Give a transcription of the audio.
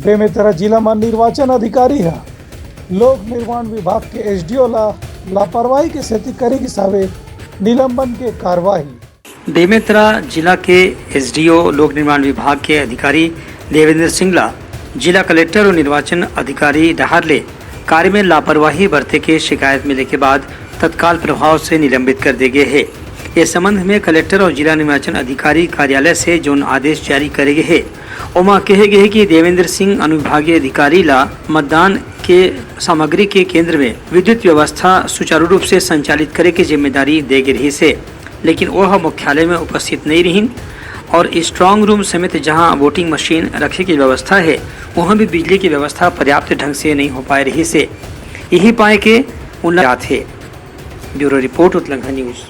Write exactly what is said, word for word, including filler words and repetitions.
बेमेतरा जिला म निर्वाचन अधिकारी ह लोक निर्माण विभाग के एसडीओ ला लापरवाही के सेती करे गिस हवे निलंबन के कार्रवाई। बेमेतरा जिला के एसडीओ लोक निर्माण विभाग के अधिकारी देवेंद्र सिंह ला जिला कलेक्टर अउ निर्वाचन अधिकारी डहार ले कार्य में लापरवाही बरते के शिकायत मिले के बाद तत्काल प्रभाव से निलंबित कर दे गे हे। ए संबंध में कलेक्टर अउ जिला निर्वाचन अधिकारी कार्यालय से जोन आदेश जारी करे गे हे, ओमा कहे गे हे कि देवेंद्र सिंह अनुविभागीय अधिकारी ला मतदान के सामग्री के केंद्र में विद्युत व्यवस्था सुचारू रूप से संचालित करे के जिम्मेदारी दे गे रहिस हे, लेकिन ओह मुख्यालय में उपस्थित नहीं रहिन और स्ट्रांग रूम समेत जहां वोटिंग मशीन रखे के व्यवस्था हे, वहां भी बिजली की व्यवस्था पर्याप्त ढंग से नहीं हो पाए रहिस हे। यही पाए के उल्ला जात हे। ब्यूरो रिपोर्ट, उतलंघा न्यूज।